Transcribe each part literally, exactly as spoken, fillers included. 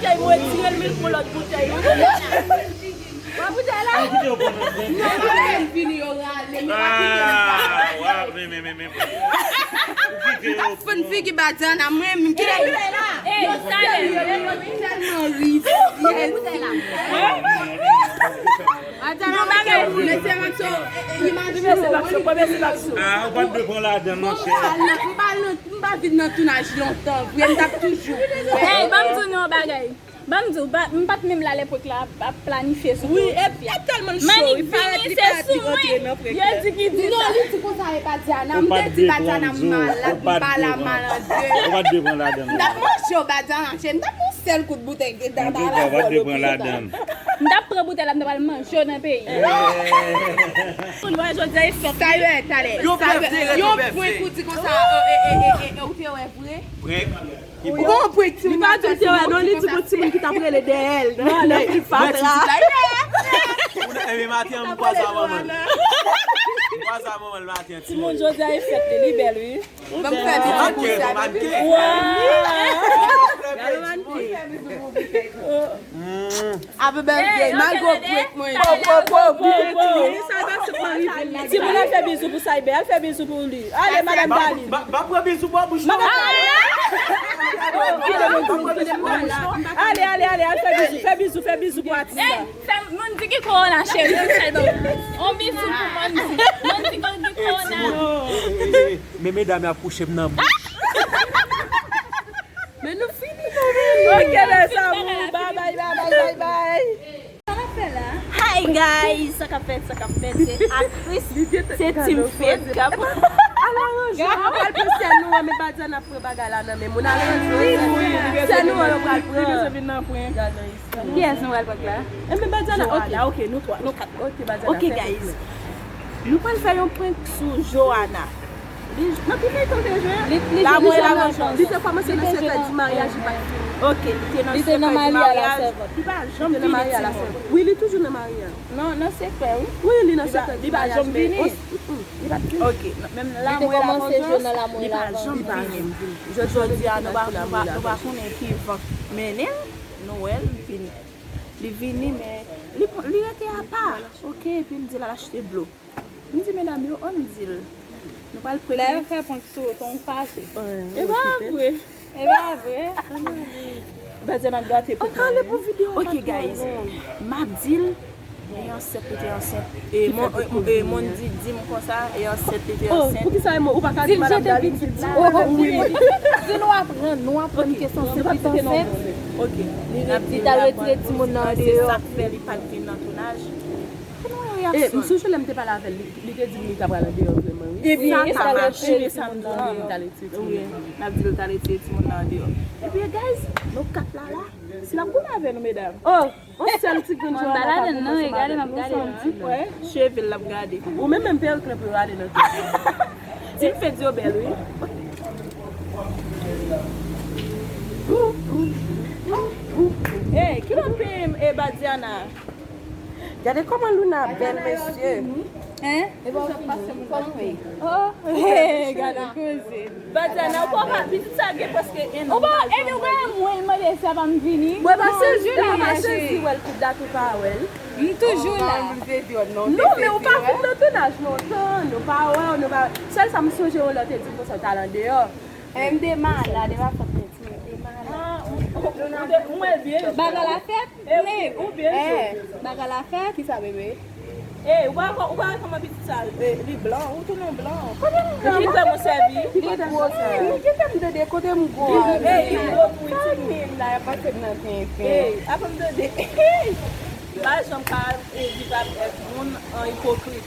Boutèy, mwen retire l, men l pran lòt boutèy. Wè boutèy la? Ay, kite yo pran nan men. Non, yo vin vini, yo rale, men pa kite l. Ah, wè, men, men, men, men. Ou kite yo pran. Fann figi Badiana, mwen menm, kite boutèy la. Ey, yo talè. Yo tèlman rizyèz. Boutèy la. Badiana, mwen ke ou, mesye Maxo, e, e, imajine w. Ah, ou pa t dwe pran ladan, monchè. Bon, m pa nan, m pa nan, m pa vin nan tounaj lontan, vre, m t ap toujou. Ey, ban m di w yon bagay. Ban m di w, ba, m pa t menm la lepòk la ap, ap planifye sou koreografi a. Wi, e, e tèlman l cho, li parèt, li parèt li rantre nan prank la. Yo di ki di sa. Non, li di konsa e Badiana, m te di Badiana m malad, m pa la malandè. Ou pa t dwe pran ladan. M t ap manje w Badiana, cheri, m t ap pran yon sèl kout boutèy ki dan la. Ou pa t dwe pran ladan. M t ap pran boutèy la, m t ap al manje w nan peyi. Moun wè jodi a e fèt. Sa yo e talè. Yo prank dirèk, yo prank dirèk. Yon prank ou di konsa, e, e, e, e, e, ou te wè vre? Prank. Ou gon prank ti moun ap fè ti moun ki te gon ti moun ki t ap rele dèyè l nan, nan fatra. Ou nan, e, maten an, m kwaze a manman l. M kwaze a manman l maten an, ti moun. Ti moun jodi a e fèt li, li bèl, wi. Ban m fè bizou pou sa. Manke, manke. Happy birthday, malgre w prank mwen. Po, po, po, po, po. Timoun al fè bizou pou Cyber, al fè bizou pou li. Ale, madanm Dali. M ap pran bizou bò bouch la. Ale, ale, ale, al fè bizou, fè bizou, fè bizou pou atis la. Fè Mandy ki kowona, cheri. On bizou pou Mandy. Mandy ki kowona. Men medam y ap kouche m nan bouch. Men nou fini, nou fini. Ok, mes amours. Bye, bye, bye, bye, bye, bye. Sa n ap fè la? Hi, guys. Sa k ap fèt, sa k ap fèt. Se aktris, se Team Fed k ap. Al aranje w, pral pran sè nou an, men Badiana ap pran bagay la nan men moun. Al aranje w, sè nou an, yo pral pran. Li bezwen vin nan prank. Kiyès nou pral prank la? E men Badiana, ok. Joana, ok, nou twa, nou kat. Ok, Badiana, ok, guys. Nou pral fè yon prank sou Joana. Li, nan ki feyton te jwe? Li, li te jwe nan Lamour et la Vengeance. Li te kòmanse nan sekrè di maryaj, li pa t fini. Ok, li te nan sekrè di maryaj. Li pa janm vini, timoun. Wi, li toujou nan maryaj. Non, nan sekrè, wi. Wi, li nan sekrè di maryaj, men li pa janm vini. Li pa t vini. Ok, menm Lamour et la Vengeance, li pa janm vini. Jodi a, nou pa, nou pa, nou pa konnen ki van k mennen l, nou wè l vini. Li vini, men li, li rete apa. Ok, epi m di l al achte dlo. M di medam yo, ann di l. Nou pral prank li. Lè yo fè prank sou ou, ton ou fache. E pa vre. E pa vre. Badiana gate pou kale pou videyo. Ok, guys. M ap di l, li ansent, li te ansent. E Mon, e, e Mondy di m konsa, e ansent, li te ansent. Oh, poukisa e Mon, ou pa ka di madam Dali, di l, di l, wi. Di nou aprann, nou aprann ke se ansent, li te ansent. Ok. Li t al retire timoun nan andeyò. Se sa k fè li pa t vin nan tounaj. Pou nou wè reyaksyon l. E, m sonje lè m te pale avè l, li, li te di m li ta pral andeyò vreman, wi. Ebyen, sa ka mache, men sa m di w, li t al retire timoun nan. Wi, n ap di l t al retire timoun nan andeyò. Ebyen, guys, nou kat la la. Si l ap goumen avè nou, medam. Oh, on sèl ti grenn Joana pa goumen ansanm avè nou, sa m di. Wè, cheve l l ap gade. Ou menm, menm perik lan pou yo ale nan kè. Team Fed yo bèl, wi. Ey, kilòt peyi m, e Badiana? Gade kòman Luna bèl, mesye. Hein? Oh, gade koze. Badiana, ou pa, pitit sa gen prèske en an. Ou pa, epi ou pa mwen mande si a pa m vini. Mwen pa sezi, mwen pa sezi wè l kout dat ou pa wè l. M toujou la. Non, men ou pa vin nan tounaj lontan, nou pa wè w, nou pa, sèl sa m sonje w lè w te di m konsa w t al andeyò. E m te malad, e pa fòt mwen, ti mwen te malad. Ah, ou, ou, ou te, ou wè l byen? Bagay la fèt? E wi, ou byen jwe. Bagay la fèt? Kisa, bebe? E, ou pa, ou pa wè kòman pitit sa, e, li blan, ou tounen blan. Kote m blan? Ki krèm ou sèvi? Li gwo sa. Ki krèm m tande, kote m gwo a? E, li gwo pou iti. Sa ki la, y ap pase m nan fen fen. E, apa m tande? M pa janm ka, e, viv avèk moun an ipokrit.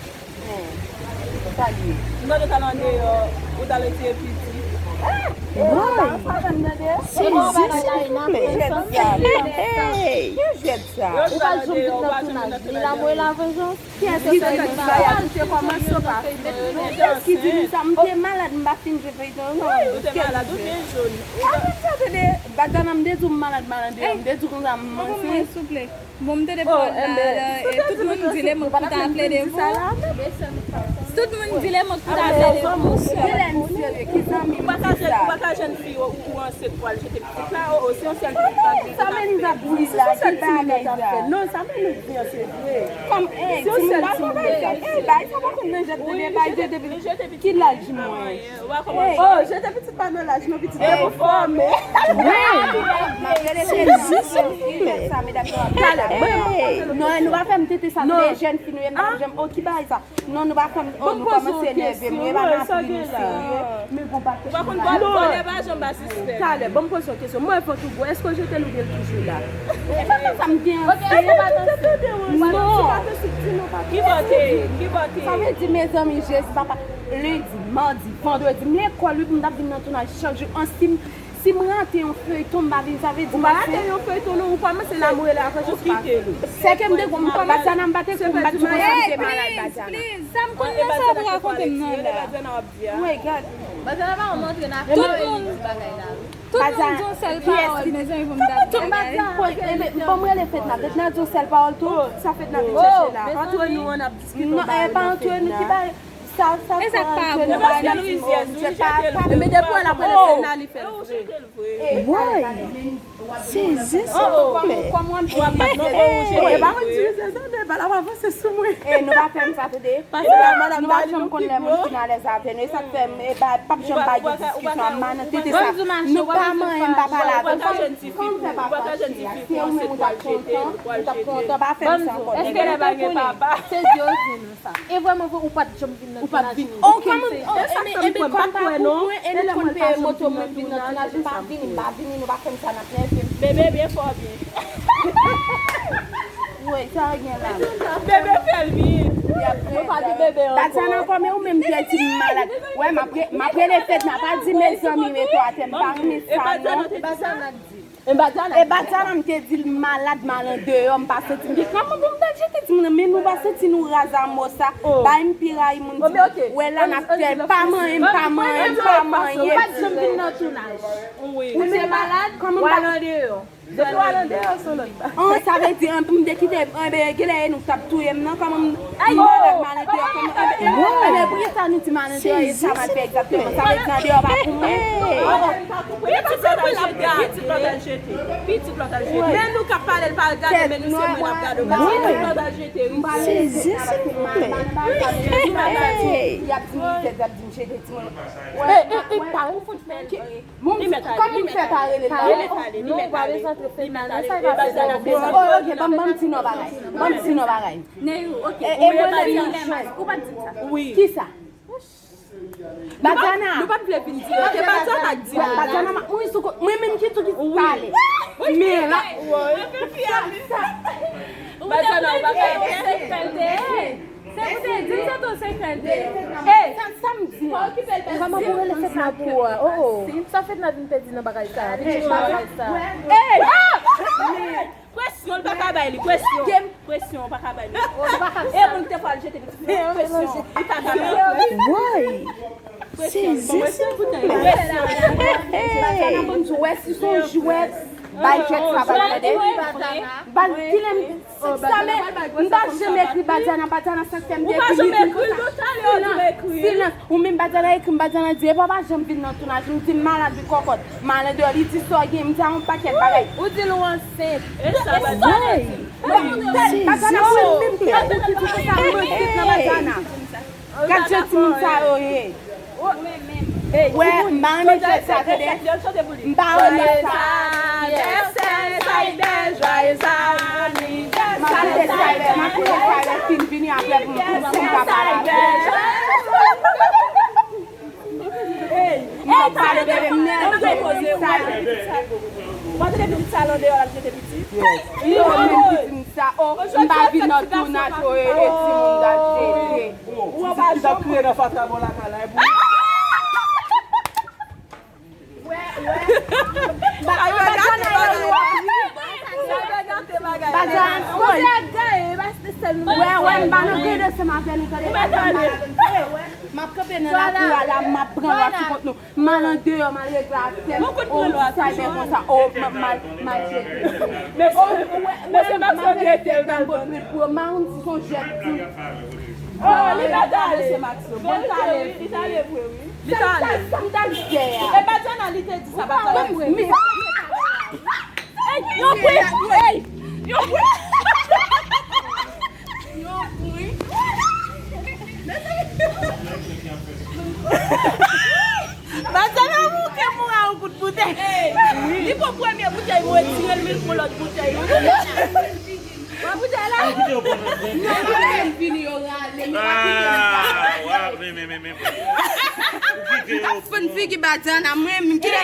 Sa l ye? M tande w t al andeyò, ou t al retire piti. Ah! E papa, ou pa konn tande? Sezi, silvouplè. Hey! Ki jwèt sa? Ou pa janm vin nan tounaj. Ni Lamour et la Vengeance. Kiyès ki te di sa? Kiyès ki di nou sa? M te malad, m pa fin jwe feyton, non. Ou te malad, ou byen joli. Apre sa, tande, Badiana, m te di w m malad, malad, m te di w konsa m ansent. Bon, m te depi wè l la, e tout moun di l e mwen ki ta plede pou. Tout moun di le mot pou ta fè le pou sè. Ou pa ka jwenn, ou pa ka jwenn fi ou, ou ansent pou al jete pitit la, o, o, se yon sèl pitit la ki sa Menniz ap di la, ki bagay sa? Non, sa Menniz di an se vre. Kòm, ey, timoun pa konprann. Ey, bay sa pa konn nan jete, bay jete pitit. Ki laj mwen? Oh, jete pitit pa nan laj, non, pitit la pou fòme. Ey, non, nou pa fè m tete sa, nou de jèn fi, nou ye, m pa janm, oh, ki bagay sa? Non, nou pa fè m, oh, nou kòmanse nève m, wi, pa nan pri nou serye. Men bon, pa kèt. Ou pa konn vòlè, vòlè pa janm ba sispèk. Talè, ban m poze yon kesyon. Mwen, vant ou gwo, èske w jete l oubyen l toujou la? E pa sa m gen an tèt. Non. Ki bò te ye? Ki bò te ye? Sa vle di, mezanmi, Jezi, papa, lendi, madi, vandredi, m lekòl, wi, pou m t ap vin nan tounaj chak jou. An, si m Si m rate yon feyton, m pa vin, sa vle di ou pa rate yon feyton, non, ou kòmanse la, m rele avan jis ou kite l. Sè ke m te konn, Badiana, m pa te konn, m pa t di konsa m te malad, Badiana. Sa m konn nan sa ou rakonte m nan la. Wi, gad. Badiana pa yon montre nan afè yo, li di bagay la. Tout moun di yon sèl pawòl, mezanmi, pou m gade bagay. Bon, m rele Fedna, Fedna di yon sèl pawòl tou. Sa Fedna vin chèche la. Antre nou, ann ap diskite yon bagay nan Fedna. Sa, sa, e sa k pa bon. Paske l rizyèz, wi, jete l. Men depi w wè l ap rele Fedna, li fè l vre. Woy! Sezi, silvouplè. Kòm w ap di rizyèz, e pa mwen di rizyèz, non, men pa l ap avanse sou mwen. E nou pa fè m sa, tande. Paske la, madanm Dali, nou kite m. Nou pa janm konn lè moun fin alèz avè nou. E sa k fè m, e ba, p ap janm bay yon diskisyon, a m nan tete sa. Nou pa manyen, m pa pale avè w. Kòm, kòm fè pa fache a, si e ou menm ou t ap kontan, ou t ap kontan, pa fè m sa ankò. Èske lè bagay papa? Sezi, yo di nou. E vrèman vre, ou pa t janm vin nan tounaj. Ou pa t vin. Oh, kòman, oh, e sa k fè m kwè, m pa t kwè non. E nou konn peye moto mwen vin nan tounaj, m pa vini, m pa vini, nou pa fè m sa, n ap nève m. Bebe byen fò byen. Wi, sa gen la. Bebe fè l byen. Yo pa di bebe ankò. Badiana ankò, men ou menm ki di m malad. Wè, m ap re-, m ap rele Fedna, pa di mezanmi, mete w atè, m pa renmen sa non. E Badiana m te di l malad, m al andeyò, m pa santi m byen. Kòman pou m ta jete timoun nan? Men nou pa santi nou raz a mo sa. Bay m pi rayi moun di, wè la n ap fè, pa manyen m, pa manyen m, pa manyen m. Ou pa t janm vin nan tounaj. Ou te malad, w al andeyò. Depi w al andeyò, se lòt bagay. An, sa vle di, an, pou m te kite, anben, genlè e nou k t ap touye m nan, kòman m, m malad, m al andeyò, kòman, anben, anben, poukisa nou di m al andeyò, e sa m al fè egzakteman? Sa vle di andeyò pa pou mwen? Pitit lòt al jete. Pitit lòt al jete. Pitit lòt al jete. Men nou k ap pale l pa al gade, men nou se mwen l ap gade. Pitit lòt al jete, wi. Sezi, silvouplè. Hey! Y ap di m jete, y ap di m jete timoun. E, e, e, pa ou fout fè l vre. Kòman m fè pa rele l la? Non, ou pa bezwen antre fè mal, non, sa e pa fè mal. Oh, ok, ban m, ban m di non bagay. Ban m di non bagay. Neyou, ok. E, e mwen menm, ou pa t di m sa. Wi. Kisa? Badiana. Nou pa t vle vin di, ok, Badiana k di. Badiana, ma, mwen sou ko-, mwen menm ki tou ki pale. Men la. Badiana, ou pa ka. Se pou te di m se ton sekrè l te ye. Ey, sa, sa m di an? Kòman pou rele Fedna pou ou a? Oh, oh. Sa Fedna vin pèdi nan bagay sa? Vin chèche bagay sa. Ey! Presyon, li pa ka bay li. Presyon. Presyon, ou pa ka bay li. E moun ki te fè l jete pitit nan presyon. Li pa ka bay li. Woy! Sezi, silvouplè. Hey! Ou wè si se yon jwèt, bay jwèt sa, bay tande. Ban kilè m, sa men, m pa janm ekri Badiana, Badiana sa k fè m te ekri li di konsa. Silans, silans. Ou menm Badiana ekri m, Badiana di, epa w pa janm vin nan tounaj, m di m malad wi kòkòt. M al andeyò, li di sa w gen, m di a yon pakèt bagay. Ou di l ou ansent. Badiana mwen menm ki di konsa, m ansent nan Badiana. Gad jan timoun sa yo ye. Wè, m pa renmen jwèt sa, tande. M pa renmen sa. M ap kite sa lè, m ap kite sa lè fin vini apre pou m, pou m, pou m ka pale avè l. M ap pale bebe, m nève. Sa. Mwen te depi m sal andeyò la, m te depi Yo, menm ki di m sa, oh, m pa vin nan tounaj, oh, e, e timoun gad jete. Ou an pa janm kriye nan fatra bò lakay la, e pou. Wè, wè. Bagay gate, bagay gate, bagay gate. Bagay, wè, wè, m pa nan grade ansanm avè nou, tande, bagay. M ap kanpe nan lakou a la, m ap pran lwa sou kont nou. M al andeyò, m al regle avè m. Ou di sa e byen konsa. O, m, m al, m al jete. Mesye, mesye, m ap sot rete l nan bòt. M pa konn si se yon jwèt tou. Oh, li pa t ale. Bon, li t ale. Li t ale vre, wi. Li t ale. Sa m t ap di a. E Badiana, li te di sa, Badiana. Ey, yon pwen. Ey, yon pwen. Yon pwen. Badiana, mouke mou a yon kout boutèy. Li pran premye boutèy, mwen retire l, men l pran lòt boutèy. Wè boutèy la? Non, pa fè m fini, yo rale, men pa kite m pa. Ah, wè, men, men, men, men. Ou kite yo. Fon figi Badiana, mwen, m kite.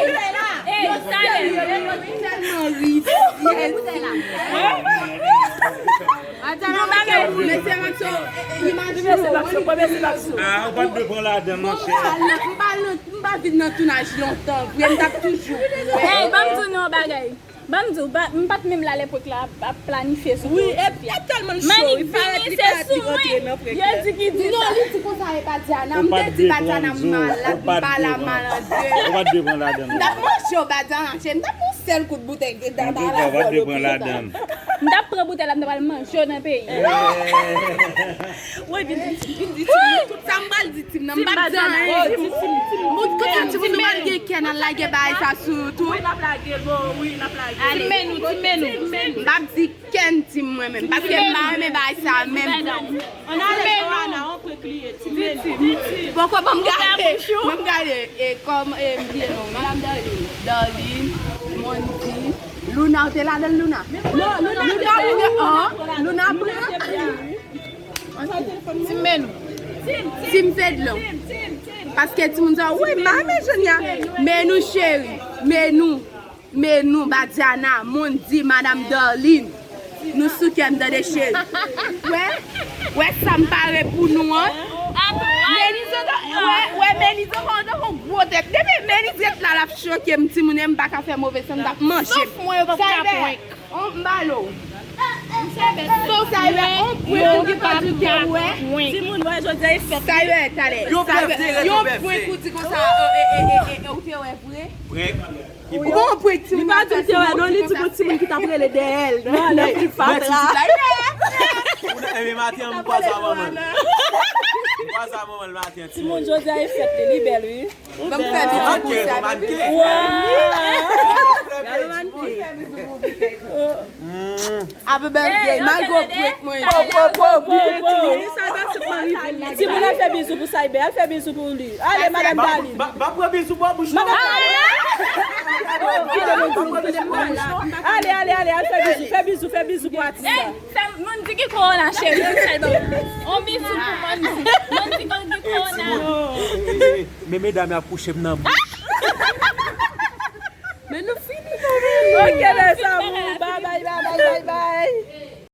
Ey, yo tèlman, yo tèlman ri. Badiana, mwen, mesye Maxo, imajine w. Ah, ou pa t dwe pran ladan, monchè. M pa nan, m pa vin nan tounaj lontan, vre, m t ap toujou. Ey, ban m di w yon bagay. Ban m di w, ba- m pa t menm la lepòk la ap, ap planifye sou wi, e, e tèlman l cho, li parèt li parèt li rantre nan prekè. Yo di ki di non, sa. Li di konsa e Badiana, m te di Badiana m malad, m pa la malad. Ou pa t dwe pran ladan. M t ap manje w Badiana, cheri, m t ap pran sèl kout boutèy de dada la. Ou pa t dwe pran ladan. M t ap pran boutèy la, m t ap al manje w nan peyi. Woy, vin di, vin di, vin di. Sa m pral di Tim nan, m p ap di anyen. Moun kote Timoun nou pral gen kè nan lage bagay sa sou YouTube. Wi, n ap lage l, bon, wi, n ap lage l. Tim men nou, Tim men nou. M p ap di kenn Tim mwen menm, paske m pa renmen bagay sa menm. Ann ale, Joana, on prank li ye, Tim men nou. Poko ban m gade, ban m gade, e kòm, e, m bliye non, Madam Darline, Darline, Mondy, Luna, ou te ladan l, Luna? Non, Luna, Luna, Luna, oh, Luna pran. Tim men nou. Tim Fedlon. Paske timoun sa, wi, m pa renmen Jenya. Men nou, cheri. Men nou. Men nou, Badiana, Mondy, Madam Darline. Nou sou kè m, tande, cheri. Wè? Wè sa m pare pou nou an? Meniz, wè, wè, Meniz, wè, wè, gwo tèt. Depi Meniz ret la, l ap choke m, timoun, e m pa ka fè move san, m t ap manje. Sof mwen, yo p ap ka prank. On balo. Sa yo, on prank ou ki pa di ke wè. Timoun, wè, jodi a e fèt. Sa yo, talè. Yon prank ou di konsa, e, e, e, e, e, ou te wè vre? Prank. Ou bon prank, timoun. Li pa di l te wè, non, li di gon timoun ki t ap rele dèyè l. Non, non, li fatra. Epi maten an, m kwaze a manman l. M kwaze a manman l maten an, timoun. Timoun, jodi a e fèt li, li bèl, wi. Ban m fè bizou pou sa. Gade mannequin. Happy birthday, my go break mwen. Timoun, al fè bizou pou Cyber, al fè bizou pou li. Ale, Madam Darline. M ap pran bizou bò bouch mwen. Ale, ale, ale, al fè bizou, fè bizou, fè bizou pou atis la. Fè Mondy ki kowona, cheri. On bizou pou Mondy. Mondy ki kowona. Men medam yo ap kouche m nan bouch. Men nou fini, nou fini. Ok, mezanmi.